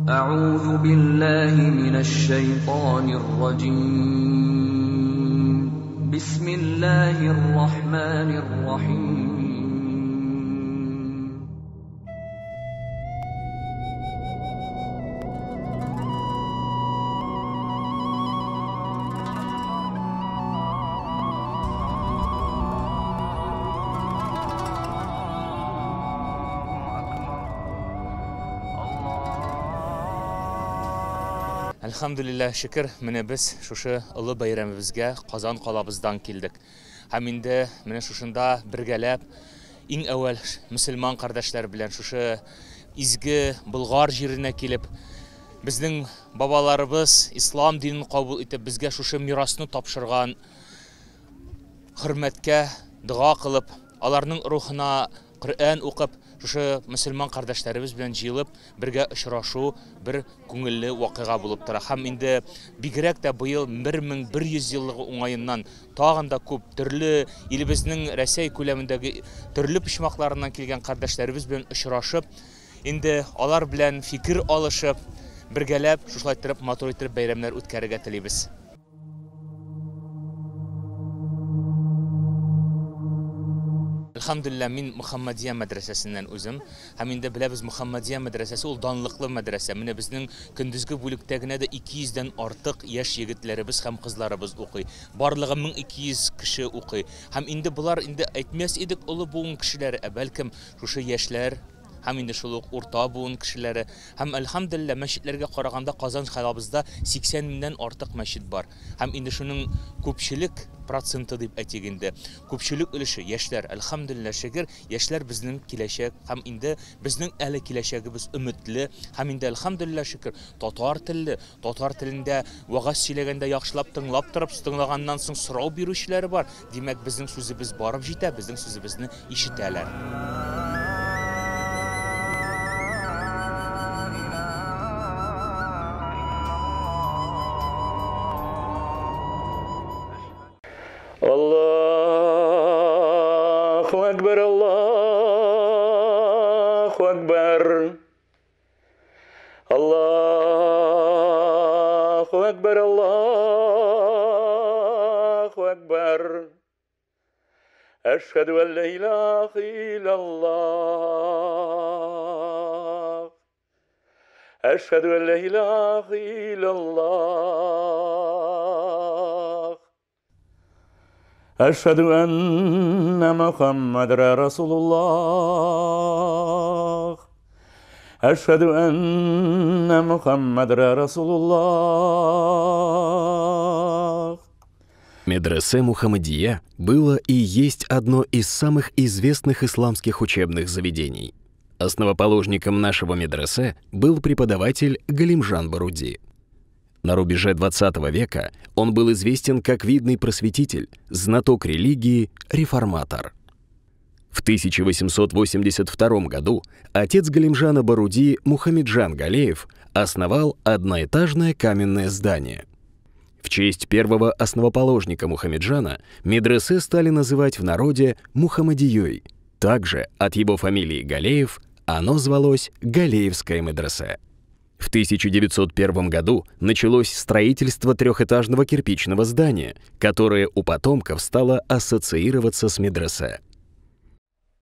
أعوذ بالله من الشيطان الرجيم. بسم الله الرحمن الرحيم. Әлхәмдүлилләһ, шөкер, менә без шушы олы бәйрәмебезгә Казан калабыздан килдек. Һәм инде менә шушында бергәләп иң әүвәл мөселман кардәшләр белән шушы изге Болгар җиренә килеп, безнең бабаларыбыз ислам динен кабул итеп, безгә шушы мирасны тапшырган хөрмәткә дога кылып, аларның рухына Коръән укып, шушы мөселман кардәшләребез белән җыелып, бергә очрашу бер күңелле вакыйга булып тора. Һәм инде бигрәк тә быел 1100 еллыгы уңаеннан тагын да күп төрле илебезнең Рәсәй күләмендәге төрле почмакларыннан килгән кардәшләребез белән очрашып, инде алар белән фикер алышып, бергәләп шушылай итеп матур итеп бәйрәмнәр үткәрергә телибез. Әлхәмдүлилләһ, мин Мөхәммәдия мәдрәсәсеннән үзем. Һәм инде беләбез, Мөхәммәдия мәдрәсәсе ул данлыклы мәдрәсә. Менә безнең көндезге бүлектә генә дә 200дән артык яшь егетләребез һәм кызларыбыз укый. Барлыгы 1200 кеше укый. Һәм инде болар инде әйтмәс идек олы буын кешеләре, ә бәлкем шушы яшьләр һәм инде шул ук урта буын кешеләре. Һәм әлхәмдүлилләһ, мәчетләргә караганда Казан калабызда 80 меңнән артык мәчет бар. Һәм инде шуның күпчелек проценты дип әйтик инде, күпчелек өлеше яшьләр. Әлхәмдүлилләһ, шөкер, яшьләр безнең киләчәк һәм инде безнең әле киләчәгебез өметле. Һәм инде әлхәмдүлилләһ, шөкер, татар телле, татар телендә вәгазь сөйләгәндә яхшылап тыңлап торып, тыңлаганнан соң сорау бирүчеләре бар. Димәк, безнең сүзебез барып җитә, безнең сүзебезне ишетәләр. Аллаһу акбар, Аллаһу акбар, Аллаһу акбар, Аллаһу акбар. Әшһәдү ан ла илаһа иллаллаһ. Әшһәдү ан ла илаһа иллаллаһ. Әшһәдү әннә Мөхәммәдәр Расулуллаһ. Әшһәдү әннә Мөхәммәдәр Расулуллаһ. Медресе Мухаммадия было и есть одно из самых известных исламских учебных заведений. Основоположником нашего медресе был преподаватель Галимжан Баруди. На рубеже 20 века он был известен как видный просветитель, знаток религии, реформатор. В 1882 году отец Галимжана Баруди Мухаммеджан Галеев основал одноэтажное каменное здание. В честь первого основоположника Мухаммеджана медресе стали называть в народе Мухаммадией. Также от его фамилии Галеев оно звалось Галеевское медресе. В 1901 году началось строительство трехэтажного кирпичного здания, которое у потомков стало ассоциироваться с медресе.